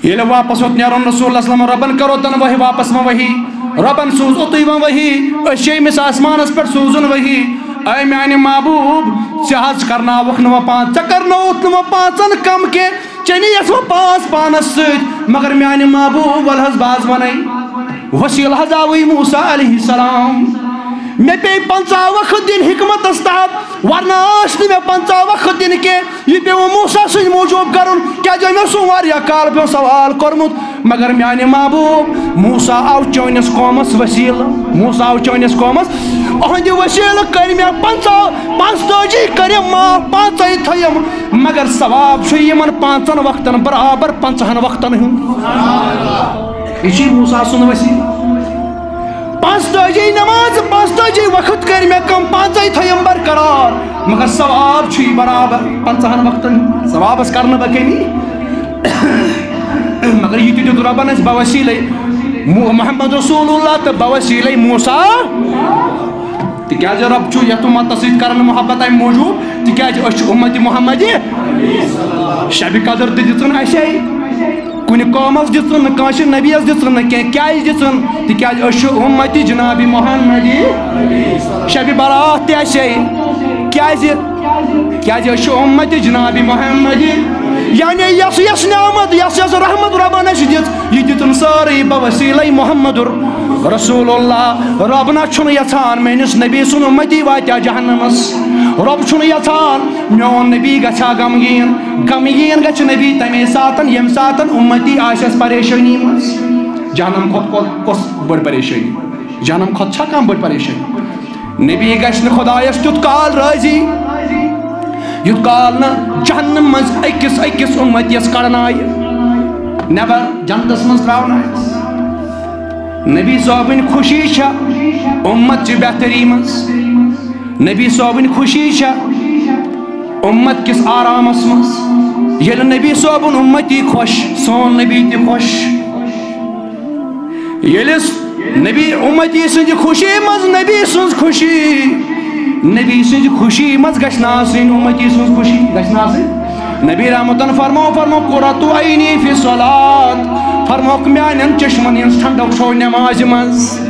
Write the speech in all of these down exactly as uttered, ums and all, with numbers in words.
ییٚلہِ واپس یوت نیرُن رسول اللہ صلی اللہ علیہ وسلم، رۄبن کٔرو تنہٕ وحی، واپس وۄنۍ وحی۔ رۄبن سوٗز اوٚتُے وۄنۍ وحی، أسۍ چھِ أمِس آسمانس پٮ۪ٹھ سوٗزُن وحی۔ اے میانہِ محبوب، ژےٚ حظ کرناوکھ نہٕ وۄنۍ پانٛژھ، ژےٚ کرنووُتھ نہٕ وۄنۍ پانٛژن کم کینٛہہ، ژےٚ نِیَس وۄنۍ پانٛژھ پانس سۭتۍ۔ مگر میانہِ محبوب، ول حظ بہٕ حظ ونے۔ وسیٖلہٕ حظ آوٕے موسیٰ علیہ السلام۔ مےٚ پیٚیہِ پنٛژاہ وقت دِنۍ حکمتس تحت، ورنہ ٲسۍ نہٕ مےٚ پنٛژاہ وقت دِنۍ کینٛہہ۔ یہِ پیوٚو موسیٰ سٕنٛدِ موٗجوٗب کرُن، کیازِ أمۍ اوس واریاہ کال پیوٚو سوال کوٚرمُت۔ مگر میانہِ محبوب، موسیٰ آو چٲنِس قومس وسیٖلہٕ، موسیٰ آو چٲنِس قومس، أہنٛدِ وسیٖلہٕ کٔرۍ مےٚ پنٛژاہ، پانٛژتٲجی کٔرِم معاف، پانٛژے تھٲیِم۔ مگر ثواب چھُ یِمن پانٛژن وقتن برابر پنٛژاہن وقتن ہُنٛد۔ یہِ چھُ موسیٰ سُنٛد وسیٖلہٕ۔ پانٛژتٲجی نماز، پانٛژتٲجی وقت کٔرۍ مےٚ کم، پانٛژے تھٲیِم برقرار، مگر ثواب چھُ یہِ برابر پنٛژاہن وقتن۔ ثوابس کرنہٕ بہٕ کٔمی۔ مگر یہِ تہِ دیُت رۄبن اَسہِ بوسیٖلے مُ-، محمد رسول اللہ تہٕ بوسیٖلے موسیٰ۔ تِکیازِ رۄب چھُ یتھ اُمتس سۭتۍ کران محبت امہِ موٗجوٗب، تِکیازِ أسۍ چھِ اُمتِ محمدی۔ شبِ قدر تہِ دِژٕن اَسے۔ کُنہِ قومس دِژٕن نہٕ، کٲنٛسہِ نبیَس دِژٕن نہٕ کینٛہہ۔ کیازِ دِژٕن؟ تِکیازِ أسۍ چھِ اُمتِ جناب محمدی۔ شبِ برات تہِ اَسے۔ کیازِ؟ کیازِ أسۍ چھِ اُمتِ جناب محمدی۔ یعنی یۄس یۄس نعمت، یۄس یۄس رحمت رۄبن اَسہِ دِژ، یہِ دِژٕن سٲرٕے بوسیٖلے محمد رسول اللہ۔ رۄب نہ چھُنہٕ یژھان میٲنِس نبی سُنٛد اُمتی واتہِ جہنمس۔ رۄب چھُنہٕ یژھان میون نبی گژھِ ہا غمگیٖن۔ غمگیٖن گژھِ نبی تَمے ساتَن، ییٚمہِ ساتَن اُمتی آسٮ۪س پریشٲنی منٛز۔ جہنم کھۄتہٕ کۄ-، کۄس بٔڑ پریشٲنی؟ جہنم کھۄتہٕ چھا کانٛہہ بٔڑ پریشٲنی؟ نبی گژھِ نہٕ خۄدایَس تیُتھ کال رٲضی، یُتھ کال نہٕ جہنم منٛز أکِس أکِس اُمتیَس کڑنایہِ، نٮ۪بر جنتس منٛز تراونایَس۔ نبی صٲبٕنۍ خوشی چھےٚ اُمت چہِ بہتری منٛز۔ نبی صٲبٕنۍ خوشی چھےٚ اُمت کِس آرامس منٛز۔ ییٚلہِ نبی صٲبُن اُمتی خۄش، سون نبی تہِ خۄش۔ ییٚلہِ س-، نبی اُمتی سٕنٛزِ خوشی منٛز نبی سٕنٛز خوشی، نبی سٕنٛزِ خوشی منٛز گژھِ نہٕ آسٕنۍ اُمتی سٕنٛز خوشی، گژھِ نہٕ آسٕنۍ۔ نبی رحمتن فرمو، فرمو، قرۃ عینی فی الصلاۃ، فرموکھ میانٮ۪ن چشمن ہٕنٛز ٹھنڈک چھو نمازِ منٛز۔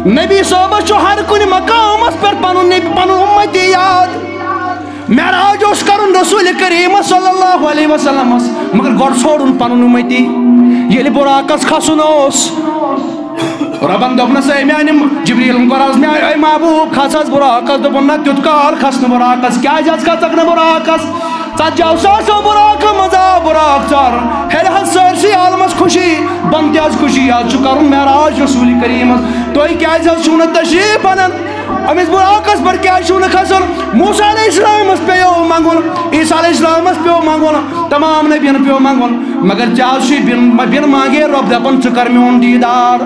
نبی صٲبس چھُ ہر کُنہِ مقامس پٮ۪ٹھ پنُن نبی، پنُن اُمتی یاد۔ معراج اوس کرُن رسول کریم صلی اللہ علیہ وسلمس، مگر گۄڈٕ ژھوڑُن پنُن اُمتی۔ ییٚلہِ براقس کھسُن اوس، رۄبن دوٚپنس، اے میانہِ م-، جبریلن کوٚر عرض، مےٚ، اے محبوب، کھس حظ براقس۔ دوٚپُن، نہ، تیُتھ کال کھس نہٕ براقس۔ کیازِ حظ کھژکھ نہٕ براقس؟ ژتجی ساسو براقو منٛز آو براق ژارُن۔ ہیٚلہِ حظ سٲرسٕے عالمس خوشی، بۄن تہِ حظ خوشی، آز چھُ کرُن معراج رسول کریمس۔ تُہۍ کیازِ حظ چھِو نہٕ تشریف انان؟ أمِس براقس پٮ۪ٹھ کیازِ چھُو نہٕ کھسُن؟ موسیٰ علیہ السلامس پیوٚو منٛگُن، عیسیٰ علیہ السلامس پیوٚو منٛگُن، تمام نبین پیوٚو منٛگُن، مگر ژےٚ حظ چھُے بِن، بِن مانگے رۄب دپان، ژٕ کر میون دیٖدار۔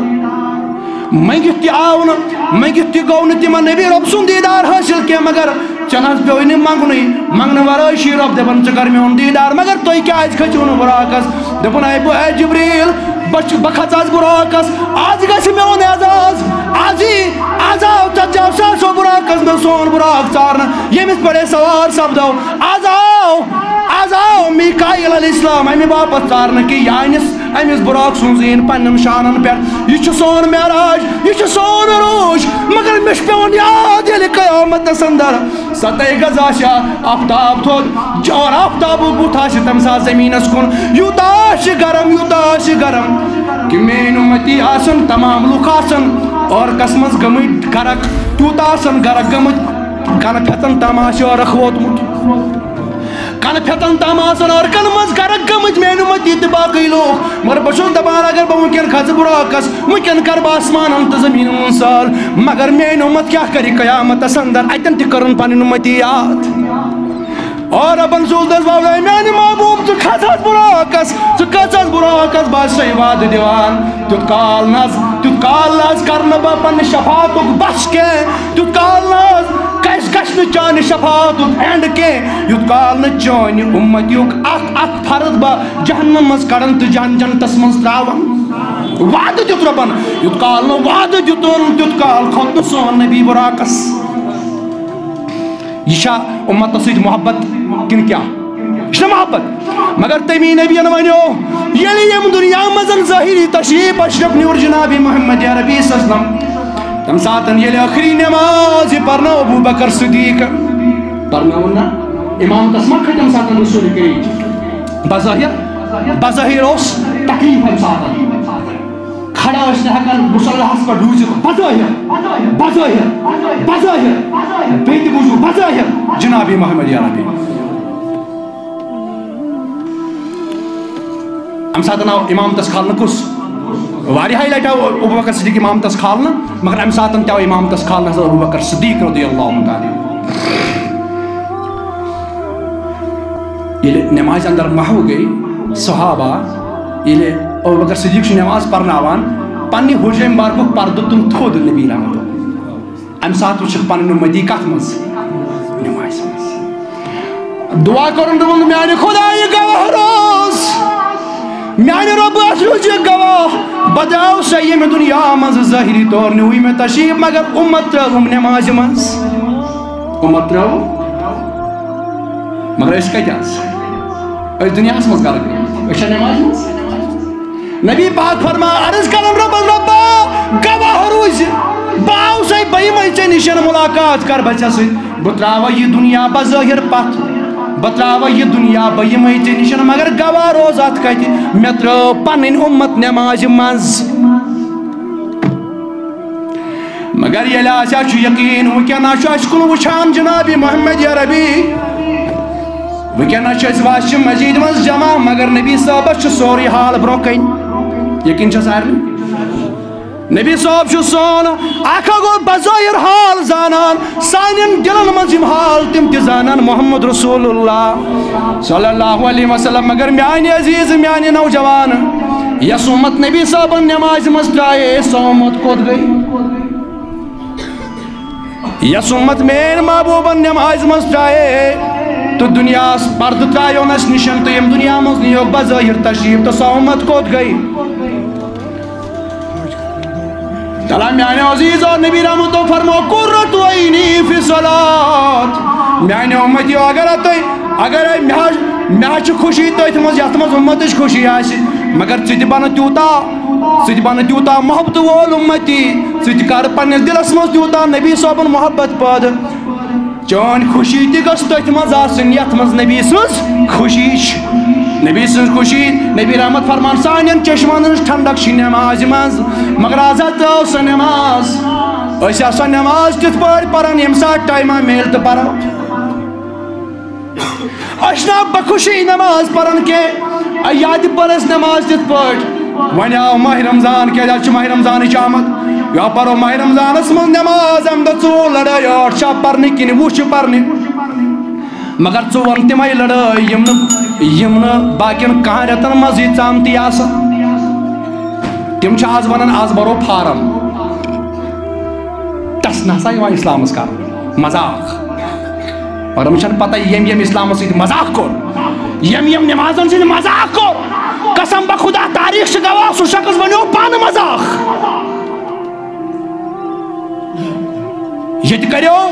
منٛگِتھ تہِ آو نہٕ، منٛگِتھ تہِ گوٚو نہٕ تِمن نبی رۄب سُنٛد دیٖدار حٲصِل کینٛہہ، مگر ژےٚ نہ حظ پیوٚوُے نہٕ منٛگُنُے، منٛگنہٕ ورٲے چھُے رۄب دپان، ژٕ کر میون دیٖدار۔ مگر تُہۍ کیازِ کھٔتِو نہٕ براقس؟ دوٚپُن، اے بہٕ، اے جبریل، بہٕ چھُ، بہٕ کھژٕ آز براقس، آز گژھِ میون اعزاز، آز یی، آز آو ژتجی ساسو براقس منٛز سون براق ژارنہٕ، ییٚمِس پٮ۪ٹھ أسۍ سوار سپدو۔ آز آو، آز آو میکائیل علیہ السلام امہِ باپتھ ژارنہٕ کہِ یانِس أمِس براق سوٗزیٖن پننٮ۪ن شانن پٮ۪ٹھ۔ یہِ چھُ سون معراج، یہِ چھُ سون عروج، مگر مےٚ چھُ پٮ۪وان یاد ییٚلہِ قیامتس اندر ستٲے گزا چھا، آفتاب تھوٚد، اور آفتابُک بُتھ آسہِ تَمہِ ساتہٕ زٔمیٖنَس کُن۔ یوٗتاہ آسہِ گرم، یوٗتاہ آسہِ گرم، کہِ میٲنۍ اُمتی آسن، تمام لُکھ آسن عرقس منٛز گٔمٕتۍ غرق، تیوٗتاہ آسن غرق گٔمٕتۍ، کنہٕ پھٮ۪تن تام آسہِ عرق ووتمُت۔ کنہٕ پھٮ۪تن تام آسن عرقن منٛز غرق گٔمٕتۍ میٲنۍ اُمتی تہٕ باقٕے لوٗکھ۔ مگر بہٕ چھُس دپان، اگر بہٕ وٕنکٮ۪ن کھسہٕ براقس، وٕنکٮ۪ن کرٕ بہٕ آسمانن تہٕ زٔمیٖنن ہُنٛد سٲل، مگر میٲنۍ اُمت کیٛاہ کرِ قیامتس اندر؟ اتٮ۪ن تہِ کرن پنٕنۍ اُمتی یاد۔ اور ربن سوٗزنس ووے میانہِ محبوب، ژٕ کھژ حظ براقس، ژٕ کھژ حظ براقس، بہٕ حظ چھُسے وعدٕ دِوان، تیُتھ کال نہ حظ، تیُتھ کال نہ حظ کرنہٕ بہٕ پننہِ شفاعتُک بس کینٛہہ، تیُتھ کال نہ حظ گژھِ، گژھِ نہٕ چانہِ شفاعتُک اینڈ کینٛہہ، یُتھ کال نہٕ چانہِ اُمتیُک اکھ اکھ فرد بہٕ جہنم منٛز کڑن تہٕ جہن جنتس منٛز تراون۔ وعدٕ دیُت رۄبن، یُتھ کال نہٕ وعدٕ دیُتُن، تیُتھ کال کھوٚت نہٕ سون نبی براقس۔ یہِ چھا اُمتس سۭتۍ محبت کِنہٕ کیٛاہ؟ یہِ چھُنہ محبت؟ مگر تٔمی نبین ونیو، ییٚلہِ یِم ظٲہری تشریف اشرف نور جناب محمد عربی صلی اللہ علیہ وسلم۔ تَمہِ ساتہٕ ییٚلہِ ٲخری نماز یہِ پرنٲو ابو بکر صدیق، پرنٲوٕن نا؟ امامتس ما کھٔتۍ تَمہِ ساتہٕ رسول کریم؟ بظاہر، بظاہر اوس تکلیف اَمہِ ساتہٕ۔ کھڑا ٲسۍ نہٕ ہٮ۪کان مصلحس پٮ۪ٹھ روٗزِتھ۔ بظٲہر، بظٲہر، بظٲہر، بیٚیہِ تہِ بوٗزِو، بظٲہر جناب محمد عربی۔ اَمہِ ساتہٕ آو امامتس کھالنہٕ کُس؟ واریاہے لٹہِ آو ابو بکر صدیق امامتس کھالنہٕ، مگر اَمہِ ساتہٕ تہِ آو امامتس کھالنہٕ حضرت ابو بکر صدیق رضی اللہ تعالیٰ عنہ۔ ییٚلہِ نمازِ اندر محو گٔے، صحابہ، ییٚلہِ ابو بکر صدیق چھُ نماز پرناوان، پننہِ حجرے مبارکُک پردٕ تُل تھوٚد نبی رحمتُک۔ اَمہِ ساتہٕ وٕچھکھ پنٕنۍ اُمتی کتھ منٛز؟ نمازِ منٛز۔ دعا کرُن، دوٚپُن، میانہِ خدایہِ گواہ روز، میانہِ رۄبہٕ اَتھ روٗزِ گواہ، بہٕ درٛاوسا ییٚمہِ دُنیا منٛز ظٲہری طور نیوٗوٕے مےٚ تشریٖف، مگر اُمت ترٛٲوٕم نمازِ منٛز۔ اُمت ترٛٲوٕم، مگر أسۍ کتہِ آز؟ أسۍ دُنیاہس منٛز غرق، أسۍ چھا نمازِ منٛز؟ نبی پاک فرما، عرض کرن رۄبس، رۄبا، گواہ روٗزِ، بہٕ آوسَے، بہٕ یِمَے ژےٚ نِش مُلاقات کر بہٕ ژےٚ سۭتۍ۔ بہٕ ترٛاوَے یہِ دُنیا بظٲہِر پتھ، بہٕ ترٛاوَے یہِ دُنیا، بہٕ یِمَے ژےٚ نِش، مگر گواہ روز اَتھ کَتہِ؟ مےٚ ترٛٲو پَنٕنۍ اُمت نٮ۪مازِ منٛز۔ مگر ییٚلہِ آسہِ، اَسہِ چھُ یقیٖن، وٕنکٮ۪ن چھُ اَسہِ کُن وٕچھان جناب محمد عربی۔ وٕنکٮ۪نس چھِ أسۍ واشہِ مسجد منٛز جمع، مگر نبی صٲبس چھُ سورُے حال برونٛہہ کنہِ۔ یقیٖن چھا سارنٕے؟ نبی صٲب چھُ سون اکھ گوٚو بظٲہر حال زانان، سانٮ۪ن دِلن منٛز یِم حال تِم تہِ زانان محمد رسول اللہ صلی اللہ علیہ وسلم۔ مگر میانہِ عزیز، میانہِ نوجوان، یۄس اُمت نبی صٲبن نٮ۪مازِ منٛز ترٛایے، سۄ اُمت کوٚت گٔے؟ یس اُمت میٲنۍ محبوبن نمازِ منٛز ترٛایے تہٕ دُنیاہس پردٕ ترٛایونس نِشن تہٕ ییٚمہِ دُنیا منٛز نِیوکھ بظٲہر تشریٖف، تہٕ سۄ اُمت کوٚت گٔے؟ تلا میانیو عزیزو، نبی رحمتو فرمو، قرۃ عینی فی الصلاۃ۔ میانیو اُمتیو، اگر تُہۍ، اگر مےٚ حظ، مےٚ حظ چھِ خوشی تٔتھۍ منٛز یتھ منٛز اُمتٕچ خوشی آسہِ، مگر ژٕ تہِ بنہٕ تیوٗتاہ، ژٕ تہِ بنہٕ تیوٗتاہ محبتہٕ وول اُمتی، ژٕ تہِ کر پننِس دِلس منٛز تیوٗتاہ نبی صٲبُن محبت پٲدٕ۔ چٲنۍ خوشی تہِ گٔژھ تٔتھۍ منٛز آسٕنۍ، یتھ منٛز نبی سٕنٛز خوشی چھِ۔ نبی سٕنٛز خوشی، نبی رحمت فرمان، سانٮ۪ن چشمن ہٕنٛز ٹھنڈک چھِ نمازِ منٛز۔ مگر آز ہا ترٲو سۄ نماز۔ أسۍ ہا سۄ نماز تِتھ پٲٹھۍ پران، ییٚمہِ ساتہٕ ٹایما میلہِ تہٕ پرو۔ أسۍ چھِنہٕ بخوشی نماز پران کینٛہہ۔ اے یاد پٔر اَسہِ نماز تِتھ پٲٹھۍ۔ وۄنۍ آو ماہِ رمضان، کیٛازِ آز چھِ ماہِ رمضانٕچ آمد۔ یا پرو ماہِ رمضانس منٛز نماز، اَمہِ دۄہ ژٕ وَن لڑٲے ٲٹھ چھا پرنہِ کِنہٕ وُہ چھِ پرنہِ۔ مگر ژٕ وَن تِمے لڑٲے، یِم نہٕ، یِم نہٕ باقین کاہن رٮ۪تن منٛز ییٖژ آمتی آسہٕ۔ تِم چھِ آز ونان، آز بھرو فارم۔ تس نسا یِوان اسلامس کرُن مذاق۔ مگر یِمن چھنہٕ پتہ، ییٚمۍ ییٚمۍ اسلامس سۭتۍ مذاق کوٚر، ییٚمۍ ییٚمۍ نمازن سۭتۍ مذاق کوٚر، قسم بخدا تاریخ چھِ گواہ، سُہ شخص بنیو پانہٕ مذاق۔ ییٚتہِ کریو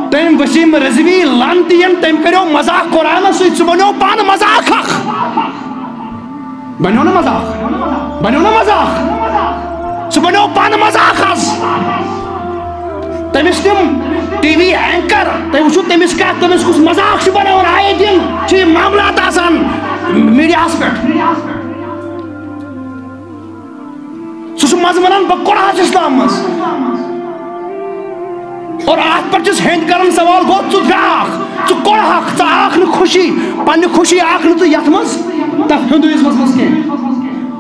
تٔمۍ وسیٖم رضوی لعنتی ین، تٔمۍ کریو مذاق قرآنس سۭتۍ، سُہ بنیو پانہٕ مذاق اکھ۔ بنیو نا مذاق؟ بنیو نا مذاق؟ سُہ بنیو پانہٕ مذاق حظ۔ تٔمِس تِم ٹی وی اینکر، تُہۍ وٕچھِو تٔمِس کیٛاہ، تٔمِس کُس مذاق چھُ بناوان۔ آیے دِن چھِ یِم معاملات آسان میٖڈیاہَس پٮ۪ٹھ۔ سُہ چھُ منٛزٕ وَنان، "بہٕ کوٚڑہَس اِسلام منٛز۔" اور اَتھ پٮ۪ٹھ چھِس ہیٚنٛدۍ کران سوال، گوٚو ژٕ درٛاکھ، ژٕ کوٚڑہَکھ، ژٕ آکھ نہٕ خوشی، پننہِ خوشی آکھ نہٕ ژٕ یَتھ منٛز، تَتھ ہِندوٗاِزمَس منٛز کینٛہہ۔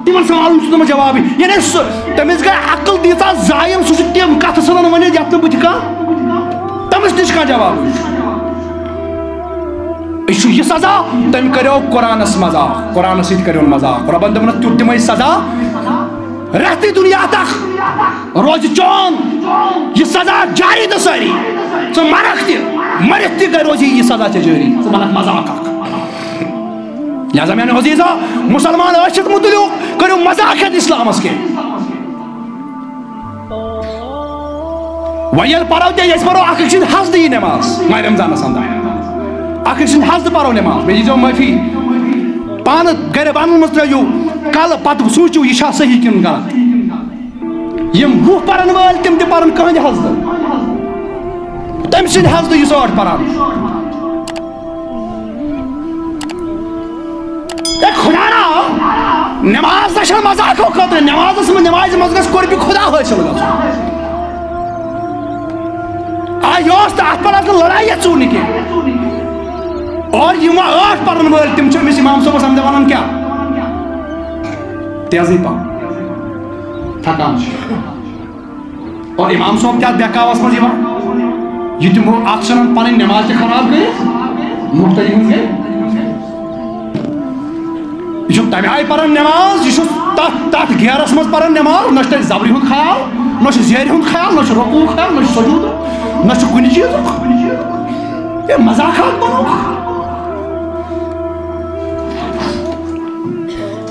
تِمن سوالن چھُ تِمن جوابٕے۔ یعنی سُہ، تٔمِس گٔے عقل تیٖژاہ زایِل، سُہ چھُ تِم کَتھٕ ژھٕنان ؤنِتھ یَتھ نہٕ بہٕ تہِ کانٛہہ، تٔمِس تہِ چھُ کانٛہہ جوابٕے۔ یہِ چھُ یہِ سزا، تٔمۍ کریو قرآنس مذاق، قرآنس سۭتۍ کریون مذاق۔ رۄبن دوٚپنس، "تیُتھ دِمے سزا، رٮ۪تھٕے دُنیا تک روزِ چون یہِ سزا جاری تہٕ سٲری۔ ژٕ مرکھ تہِ، مٔرِتھ تہِ گٔے روزِ یہِ سزا ژےٚ جٲری، ژٕ بنکھ مذاق اکھ۔" لہذا میانیو عزیزو، مسلمان ٲسِتھ مُتعلق کٔرِو مذاق ہٮ۪تھ اسلامس کینٛہہ۔ وۄنۍ ییٚلہِ پرو تیٚلہِ أسۍ پرو اکھ أکۍ سٕنٛدِ حسدٕ یہِ نٮ۪ماز ماہِ رمضانس اندر۔ اکھ أکۍ سٕنٛدِ حسدٕ پرو نٮ۪ماز، بیٚیہِ دیٖزیو معٲفی۔ پانہٕ گرِ بنن منٛز ترٲیِو، کلہٕ پتہٕ سوٗنٛچِو، یہِ چھا صحیح کِنہٕ غلط؟ یِم وُہ پرن وٲلۍ، تِم تہِ پرن کٕہٕنٛدِ حضرٕ، تٔمۍ سٕنٛدِ حضرٕ یُس ٲٹھ پران۔ اے خۄدا را، نماز نہ چھنہٕ مذاقو خٲطرٕ، نمازس منٛز، نمازِ منٛز گژھِ قربِ خۄدا حٲصِل گژھُن۔ آ، یہِ اوس تہٕ اتھ پٮ۪ٹھ ٲس نہٕ لڑایہِ یژھُن نہٕ کینٛہہ۔ اور یِم وۄنۍ ٲٹھ پرن وٲلۍ، تِم چھِ أمِس امام صٲبس اندر ونان کیٛاہ؟ تیزٕے پہم۔ تھکان چھِ۔ اور امام صٲب کیٛاہ بہکاوس منٛز یِوان؟ یہِ تِمو اکھ ژھٕنان پنٕنۍ نماز تہِ خراب کٔرِتھ، مُقتدی ہٕنٛز گٔے۔ یہِ چھُ تَمہِ آیہِ پَران نٮ۪ماز، یہِ چھُ تَتھ، تَتھ گیرَس منٛز پَران نٮ۪ماز، نہ چھُ تَتہِ زَبرِ ہُنٛد خیال، نہ چھُ زیرِ ہُنٛد خیال، نہ چھُ رکوع خیال، نہ چھُ سجود، نہ چھُ کُنہِ چیٖزُک۔ یہِ مذاق اکھ بنووُکھ۔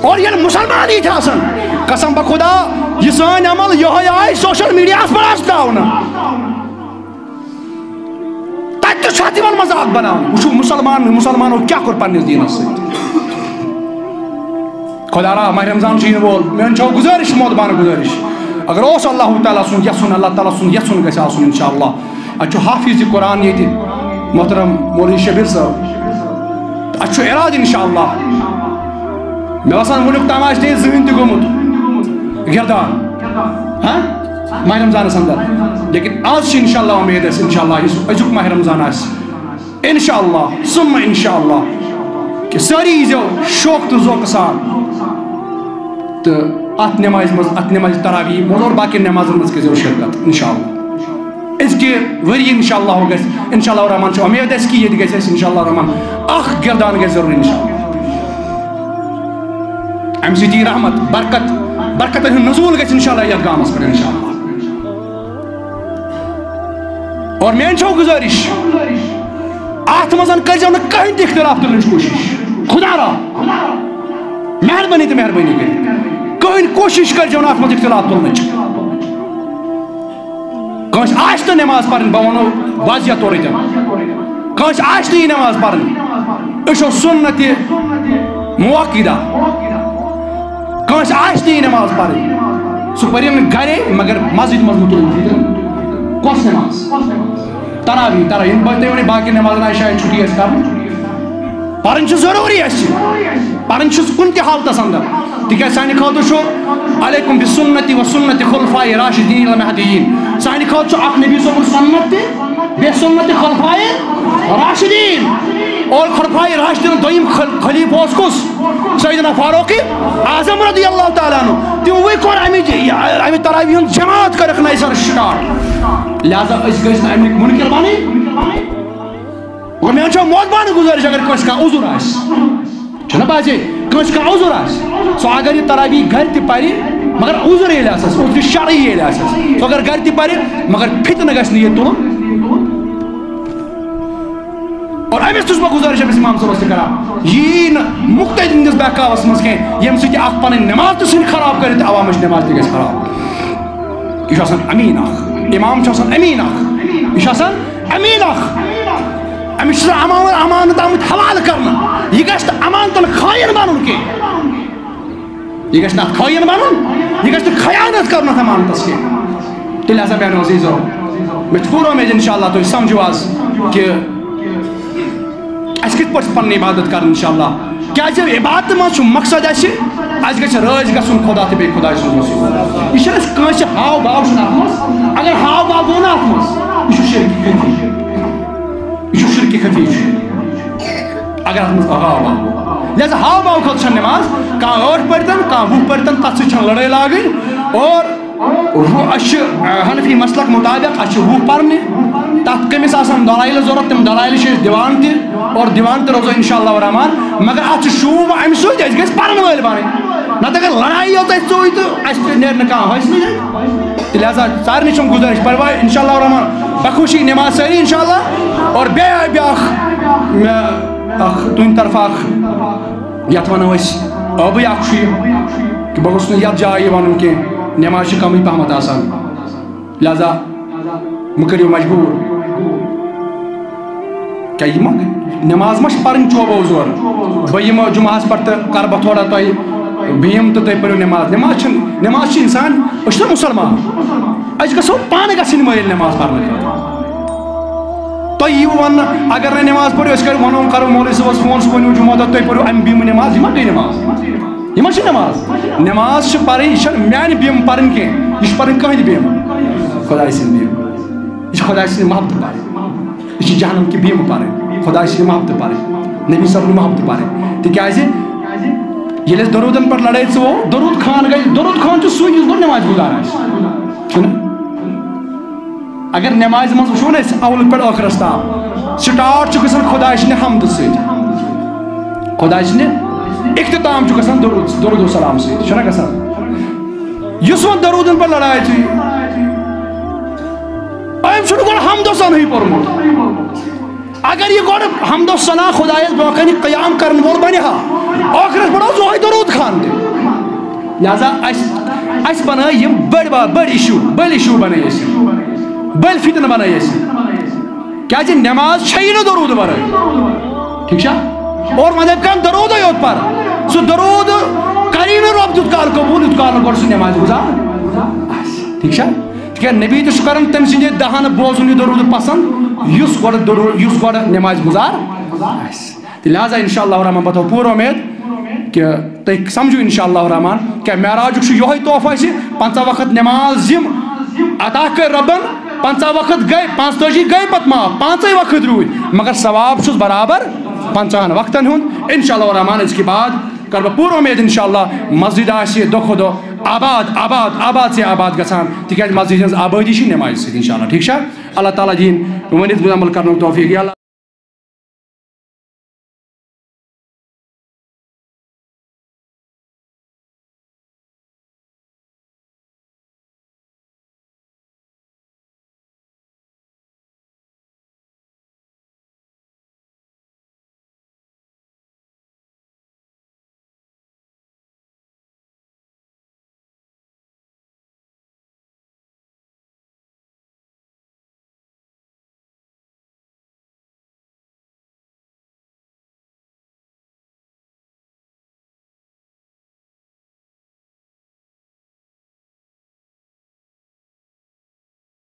اور ییٚلہِ مُسلمان ییٚتہِ آسَن، قسم بہ خدا، یہِ سٲنۍ عمل یِہوٚے آیہِ سوشل میٖڈیاہَس پٮ۪ٹھ آسہِ ترٛاونہٕ۔ تَتہِ تہِ چھُ اَتھ یِوان مذاق بناونہٕ۔ وٕچھِو، مُسلمان، مُسلمانو کیٛاہ کوٚر پنٛنِس دیٖنَس سۭتۍ۔ خۄدا را، ماہِ رمضان چھُ یِنہٕ وول۔ میٛٲنۍ چھو گُزٲرِش، مودبانہٕ گُزٲرِش، اگر اوس اللہ تعالیٰ سُنٛد یَژھُن، اللہ تعالیٰ سُنٛد یَژھُن گژھِ آسُن، اِنشاء اللہ۔ اَتہِ چھُ حافظ قرآن ییٚتہِ، محترم مولوی شبیر صٲب۔ تہٕ اَسہِ چھُ اِرادٕ، اِنشاء اللہ۔ مےٚ باسان، وٕنیُک تام آسہِ نہٕ یہِ زٕہٕنۍ تہِ گوٚمُت گِردان۔ ہاں؟ ماہِ رمضانس اندر۔ لیکن آز چھِ انشاءاللہ امید اَسہِ، انشاءاللہ یُس أزیُک ماہِ رمضان آسہِ، انشاءاللہ ثم انشاءاللہ، کہِ سٲری ییٖزیو شوق تہٕ ذوقہٕ سان تہٕ اتھ نمازِ منٛز، اتھ نمازِ تراویح منٛز اور باقین نمازن منٛز کٔرزیو شرکت انشاءاللہ۔ أزکہِ ؤری انشاءاللہ گژھِ، انشاءاللہ الرحمن چھِ امید اَسہِ کہِ ییٚتہِ گژھِ اَسہِ انشاءاللہ الرحمن اکھ گردان گژھِ ضروٗری انشاءاللہ۔ امہِ سۭتۍ یی رحمت، برکت، برکتن ہُنٛد نزول گژھِ انشاءاللہ یتھ گامس پٮ۪ٹھ انشاءاللہ۔ اور میٲنۍ چھو گُزٲرِش، اتھ منٛز کٔرزیو نہٕ کٕہٕنۍ تہِ اختلاف تُلنٕچ کوٗشش۔ خدا را، مہربٲنی تہٕ مہربٲنی کٔرِتھ کٕہٕنۍ کوٗشش کٔرزیو نہٕ اتھ منٛز اختلاف تُلنٕچ۔ کٲنٛسہِ آسہِ نہٕ نٮ۪ماز پرٕنۍ، بہٕ ونو واضح طور ییٚتٮ۪ن، کٲنٛسہِ آسہِ نہٕ یہِ نٮ۪ماز پرٕنۍ، أسۍ چھِ سُنت مؤکدہ، کٲنٛسہِ آسہِ نہٕ یہِ نٮ۪ماز پرٕنۍ، سُہ پرِ نہٕ گرے، مگر مسجد منٛز مہٕ تُلِو۔ کۄس نٮ۪ماز؟ تراویح، تراویح، یِم تُہۍ ؤنِو باقین نٮ۪مازن آسہِ شاید چھُٹی اَسہِ کرٕنۍ۔ پرٕنۍ چھِ ضروٗری اَسہِ، پرٕنۍ چھِ کُنہِ تہِ حالتس اندر، تِکیازِ سانہِ خٲطرٕ چھُ علیکم بسنتی و سنت خلفاء راشدین المہدیین۔ سانہِ خٲطرٕ چھُ اکھ نبی صٲبُن سنت تہِ، بیٚیہِ سنت خلفاء راشدین۔ اور خلفاء راشدین دوٚیِم خل-، خلیفہٕ اوس کُس؟ سیدنا فاروق اعظم رضی اللہ تعالیٰ عنہ۔ تِموٕے کوٚر امہِ ج-، یہِ، امہِ تراویح ہُنٛد جماعت کٔرٕکھ نَیہِ سرٕ start۔ لہذا أسۍ گٔژھۍ نہٕ امیُک مُنکر بنٕنۍ۔ اور مےٚ چھو مودبانہٕ گُزٲرِش، اگر کٲنٛسہِ کانٛہہ عذر آسہِ، چھُنہ باسے، کٲنٛسہِ کانٛہہ عذر آسہِ، سُہ اگر یہِ تراویح گرِ تہِ پرِ، مگر عذر ییٚلہِ آسٮ۪س، عذرِ شرعی ییٚلہِ آسٮ۪س، سُہ اگر گرِ تہِ پرِ، مگر فتنہٕ گژھِ نہٕ ییٚتہِ تُلُن۔ اور أمِس تہِ چھُس بہٕ گُزٲرِش أمِس امام صٲبَس تہِ کران، یہِ یی نہٕ مُقتدی ہٕنٛدِس بہکاوَس منٛز کینٛہہ، ییٚمہِ سۭتۍ یہِ اکھ پَنٕنۍ نٮ۪ماز تہِ ژھٕنہِ خراب کٔرِتھ تہٕ عوامٕچ نٮ۪ماز تہِ گژھِ خراب۔ یہِ چھُ آسان امیٖن اکھ، امام چھُ آسان امیٖن اکھ، یہِ چھُ آسان امیٖن اکھ۔ أمِس چھُ آسان امان-، امانت آمٕتۍ حوالہٕ کرنہٕ، یہِ گژھِ نہٕ امانتَن خٲیِن بَنُن کینٛہہ۔ یہِ گژھِ نہٕ اَتھ خٲیِن بَنُن، یہِ گژھِ نہٕ خیانت کَرُن اَتھ امانتَس کینٛہہ۔ تیٚلہِ ہسا بیٚہنو عزیٖزو، مےٚ چھِ پوٗرٕ اُمید اِنشاءاللہ تُہۍ سَمجھِو آز کہِ اَسہِ کِتھ پٲٹھۍ چھِ پَنٕنۍ عبادت کَرٕنۍ اِنشاءاللہ۔ کیٛازِ عبادتہٕ منٛز چھُ مقصد اَسہِ، اَسہِ گژھِ رٲضۍ گژھُن خۄدا تہٕ بیٚیہِ خۄداے سُنٛد رسول۔ یہِ چھُنہٕ اَسہِ کٲنٛسہِ ہاو باو چھُنہٕ اَتھ منٛز۔ اگر ہاو باو گوٚو نہ اَتھ منٛز، یہِ چھُ شرکہِ خفی۔ یہِ چھُ شرکہِ خفی چھُ۔ اگر اتھ منٛز ہاو باو گوٚو۔ لہذا ہاو باو خٲطرٕ چھنہٕ نماز، کانٛہہ ٲٹھ پٔرۍتن، کانٛہہ وُہ پٔرۍتن، تتھ سۭتۍ چھنہٕ لڑٲے لاگٕنۍ۔ اور وُ-، أسۍ چھِ، آ، حنفی مسلک مطابق، اسہِ چھِ وُہ پرنہِ، تتھ کٔمِس آسن دلایل ضروٗرت، تِم دلایل چھِ أسۍ دِوان تہِ، اور دِوان تہِ روزو انشاءاللہ الرحمن۔ مگر اتھ چھُ شوٗب امہِ سۭتۍ، اسہِ گژھِ پرن وٲلۍ بنٕنۍ، نتہٕ اگر لڑایہِ یوت اسہِ ژوٗ تہٕ اسہِ تہِ نیرِ نہٕ کانٛہہ حٲصِلٕے۔ تہٕ لہذا سارنٕے چھُم گُزٲرِش، پرواے، انشاءاللہ الرحمن، بخوشی نماز سٲری انشاءاللہ۔ اور بیٚیہِ آیہِ بیٛاکھ، مےٚ اکھ تُہنٛدِ طرفہٕ اکھ، یتھ ونو أسۍ ٲبٕے اکھ چھُ یہِ، کہِ بہٕ گوٚژھُس نہٕ یتھ جایہِ یہِ ونُن کینٛہہ، نماز چھِ کمٕے پہمتھ آسان، لہذا مہٕ کٔرِو مجبوٗر۔ کیٛاہ یہِ ما، نماز ما چھِ پرٕنۍ چوبو زورٕ؟ بہٕ یِمہٕ جمعہس پٮ۪ٹھ تہٕ کرٕ بہٕ تھوڑا تۄہہِ بیم تہٕ تُہۍ پٔرِو نماز۔ نماز چھِنہٕ، نماز چھِ انسان، أسۍ چھِنہ مسلمان، أسۍ گژھو پانہٕ گژھٕنۍ مٲیِل نماز پرنہٕ خٲطرٕ۔ تۄہہِ یِیِو وننہٕ، اگر نہٕ نماز پٔرِو، أسۍ کر ونو، کرو مولوی صٲبس فون، سُہ ؤنِو جمعہ دۄہ تُہۍ پٔرِو امہِ بیمہٕ نماز، یہِ ما گٔے نماز؟ یہِ ما چھِ نماز؟ نماز چھِ پرٕنۍ، یہِ چھَنہٕ میانہِ بیمہٕ پرٕنۍ کینٛہہ، یہِ چھِ پرٕنۍ کٕہٕنٛدِ بیمہٕ؟ خۄداے سٕنٛدِ بیمہٕ۔ یہِ چھِ خۄداے سٕنٛدِ محبتہٕ پرٕنۍ۔ یہِ چھِ جہنم کہِ بیمہٕ پرٕنۍ، خۄداے سٕنٛدِ محبتہٕ پرٕنۍ، نبی صٲبنہِ محبتہٕ پرٕنۍ۔ تِکیٛازِ ییٚلہِ أسۍ درودن پٮ۪ٹھ لڑٲے ژٕوو، درود خان گژھِ، درود خان چھُ سُے یُس گۄڈٕ نمازِ گُزار آسہِ۔ چھُنہ؟ اگر نمازِ منٛز وٕچھو نہ أسۍ اولہٕ پٮ۪ٹھ ٲخرس تام، سٹارٹ چھُ گژھان خۄداے سٕنٛدِ حمدٕ سۭتۍ، خۄداے سٕنٛدِ اختتام چھُ گژھان درود، درود و سلام سۭتۍ، چھُنہ گژھان؟ یُس وۄنۍ درودن پٮ۪ٹھ لڑاے چھِ، أمۍ چھُنہٕ گۄڈٕ حمد و ثناہٕے پوٚرمُت۔ اگر یہِ گۄڈٕ حمد و ثنا خۄدایس برونٛہہ کنہِ قیام کرن وول بنہِ ہا، ٲخرس پٮ۪ٹھ اوس یِہوٚے درود خان تہِ۔ لہذا اسہِ، اسہِ بنٲے یِم بٔڑۍ با-، بٔڑۍ issue، بٔلۍ issue بنٲے اسہِ، بٔلۍ فتنہٕ بنٲے اسہِ۔ کیازِ نماز چھیی نہٕ درود ورٲے۔ ٹھیک چھا؟ اور مطلب کانٛہہ درودے یوت پر۔ سُہ درود کری نہٕ رۄب تیُت کال قبول، یُت کال نہٕ گۄڈٕ سُہ نماز گُزار آسہِ۔ ٹھیک چھا؟ تِکیازِ نبی تہِ چھُ کران تٔمۍ سٕنٛدِ دہن بوزُن یہِ درود پسند، یُس گۄڈٕ درود، یُس گۄڈٕ نماز گُزار آسہِ۔ تہٕ لہذا انشاءاللہ الرحمن بہٕ تھاوٕ پوٗرٕ اُمید کہِ تُہۍ سمجھِو انشاءاللہ الرحمن۔ کیٛاہ معراجُک چھُ یِہوٚے تحفہٕ اَسہِ، پنٛژاہ وقت نماز یِم عطا کٔرۍ رۄبن، پنٛژاہ وقت گٔے، پانٛژتٲجی گٔے پتہٕ معاف، پانٛژے وقت روٗدۍ، مگر ثواب چھُس برابر پنٛژاہن وقتن ہُنٛد۔ انشاءاللہ الرحمن أزکہِ بعد کرٕ بہٕ پوٗرٕ اُمید انشاءاللہ مسجد آسہِ دۄہ کھۄتہٕ دۄہ آباد، آباد، آباد سے آباد گژھان، تِکیٛازِ مسجد ہٕنٛز آبٲدی چھِ نمازِ سۭتۍ انشاءاللہ۔ ٹھیٖک چھا؟ اللہ تعالیٰ دِیِن ؤنِتھ عمل کرنُک توفیٖق۔ یا اللہ